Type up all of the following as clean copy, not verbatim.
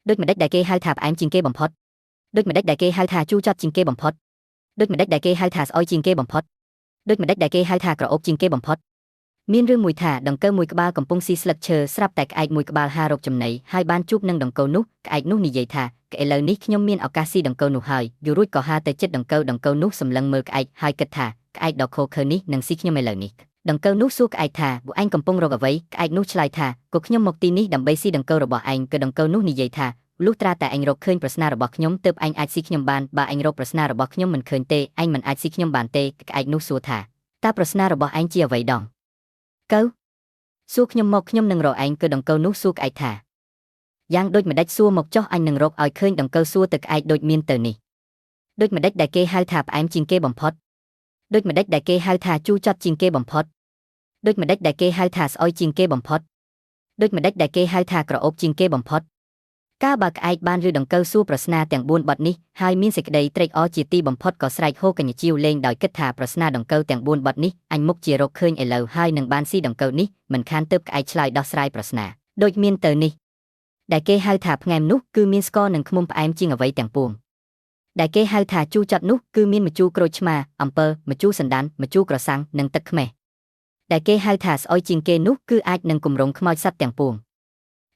ដូចម្ដេចដែលគេហៅថាផ្អែមជាងគេបំផុតដូចម្ដេចដែលគេហៅថាជូរចត់ជាងគេបំផុតដូចម្ដេចដែលគេហៅថាស្អុយជាងគេបំផុតដូចម្ដេចដែលគេហៅថាក្រអូបជាងគេបំផុតមានរឿងមួយថាដង្កូវមួយក្បាលកំពុងស៊ីស្លឹកឈើស្រាប់តែក្អែកមួយក្បាលហារកចំណីហើយបានជួបនឹងដង្កូវនោះក្អែកនោះនិយាយថាឥឡូវនេះខ្ញុំមានឱកាសស៊ីដង្កូវនោះហើយយូររួចក៏ហាទៅចិត្តដង្កូវដង្កូវនោះសម្លឹងមើលក្អែកហើយគិតថាក្អែកដ៏ខូខើនេះនឹងស៊ីខ្ញុំឥឡូវនេះដង្កូវនោះសួរក្អែកថាពួកឯងកំពុងរកអ្វីក្អែកនោះឆ្លើយថាក៏ខ្ញុំមកទីនេះដើម្បីស៊ីដង្កូវរបស់ឯងក៏ដង្កូវនោះនិយាយថាលុះត្រាតែឯងរកឃើញប្រស្នារបស់ខ្ញុំទើបឯងអាចស៊ីខ្ញុំបានបើឯងរកប្រស្នារបស់ខ្ញុំមិនឃើញទេឯងមិនអាចស៊ីខ្ញុំបានទេក្អែកនោះសួរថាតើប្រស្នារបស់ឯងជាអ្វីដងកៅសួរខ្ញុំមកខ្ញុំនឹងរកឯងគឺដង្កូវនោះសួរក្អែកថាយ៉ាងដូចម្ដេចសួរមកចោះអញនឹងរកឲ្យឃើញដង្កូវសួរទៅក្អែកដូចមានទៅនេះដូចម្ដេចដែលគេហៅថាផ្អែមជាងគេបំផុតដូចម្ដេចដែលគេហៅថាជូរចត់ជាងគេបំផុតដូចម្ដេចដែលគេហៅថាស្អុយជាងគេបំផុតដូចម្ដេចដែលគេហៅថាក្រអូបជាងគេបំផុតកាលបើក្អែកបានឬដង្កូវសួរប្រស្នាទាំង4បទនេះហើយមានសេចក្តីត្រេកអរជាទីបំផុតក៏ស្រែកហូកញ្ជាវលេងដោយគិតថាប្រស្នាដង្កូវទាំង4បទនេះអញមុខជារកឃើញឥឡូវហើយនឹងបានស៊ីដង្កូវនេះមិនខានទើបក្អែកឆ្លើយដោះស្រាយប្រស្នាដូចមានទៅនេះដែលគេហៅថាផ្ងែមនោះគឺមានស្ករនិងឃ្មុំផ្អែមជាងអ្វីទាំងពួងដែលគេហៅថាជូរចត់នោះគឺមានម្ជូរក្រូចឆ្មាអំពិលម្ជូរសណ្ដានម្ជូរក្រសាំងនិងទឹកខ្មេះដែលគេហៅថាស្អុយជាងគេនោះគឺអាចនឹងគម្រងខ្មោចសត្វទាំងពួង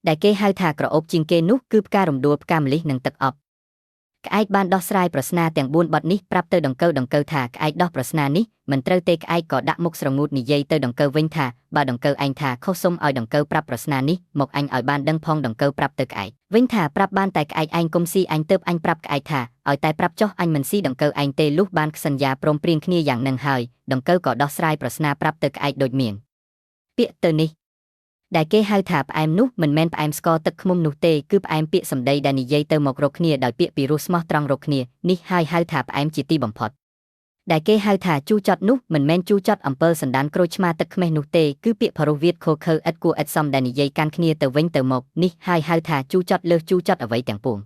ដែលគេហៅថាក្រអូបជាងគេនោះគឺផ្ការំដួលផ្កាម្លិះនិងទឹកអប់ក្អែកបានដោះស្រាយប្រស្នាទាំង4បទនេះប្រាប់ទៅដង្កូវដង្កូវថាក្អែកដោះប្រស្នានេះមិនត្រូវទេក្អែកក៏ដាក់មុខស្រងូតនិយាយទៅដង្កូវវិញថាបើដង្កូវឯងថាខុសសុំឲ្យដង្កូវប្រាប់ប្រស្នានេះមកអញឲ្យបានដឹងផងដង្កូវប្រាប់ទៅក្អែកវិញថាប្រាប់បានតែក្អែកឯងគុំស៊ីអញទៅអញប្រាប់ក្អែកថាឲ្យតែប្រាប់ចុះអញមិនស៊ីដង្កូវឯងទេលុះបានសន្យាព្រមព្រៀងគ្នាយ៉ាងនឹងហើយដង្កូវក៏ដោះស្រាយប្រស្នាប្រាប់ទៅក្អែកដូចមានពាក្យទៅនេះដែលគេហៅថាផ្អែមនោះមិនមែនផ្អែមស្ករទឹកឃ្មុំនោះទេគឺផ្អែមពាក្យសម្ដីដែលនិយាយទៅមករកគ្នាដោយពាក្យពីរោះស្មោះត្រង់រកគ្នានេះហើយហៅថាផ្អែមជាទីបំផុតដែលគេហៅថាជូរចត់នោះមិនមែនជូរចត់អំពិលសណ្ដានក្រូចឆ្មាទឹកខ្មេះនោះទេគឺពាក្យផរុសវាទខូខើឥតគួរឥតសមដែលនិយាយកាន់គ្នាទៅវិញទៅមកនេះហើយហៅថាជូរចត់លើសជូរចត់អ្វីទាំងពួង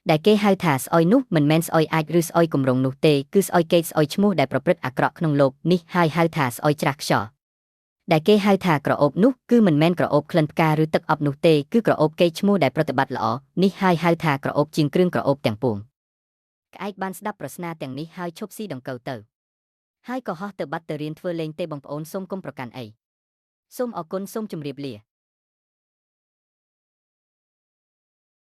ដែលគេហៅថាស្អុយនោះមិនមែនស្អុយអាចឬស្អុយគម្រងនោះទេគឺស្អុយកេតស្អុយឈ្មោះដែលប្រព្រឹត្តអាក្រក់ក្នុងលោកនេះហើយហៅថាស្អុយច្រាស់ខ្យល់ដែលគេហៅថាក្រអូបនោះគឺមិនមែនក្រអូបក្លិនផ្កាឬទឹកអប់នោះទេគឺក្រអូបកេរ្តិ៍ឈ្មោះដែលប្រតិបត្តិល្អនេះហើយហៅថាក្រអូបជាងគ្រឿងក្រអូបទាំងពួងក្អែកបានស្ដាប់ប្រស្នាទាំងនេះហើយឈប់ស៊ីដង្កូវទៅហើយក៏ហោះទៅបាត់ទៅរៀនធ្វើលេងទេបងប្អូនសូមគុំប្រកាន់អីសូមអរគុណសូមជម្រាបលា។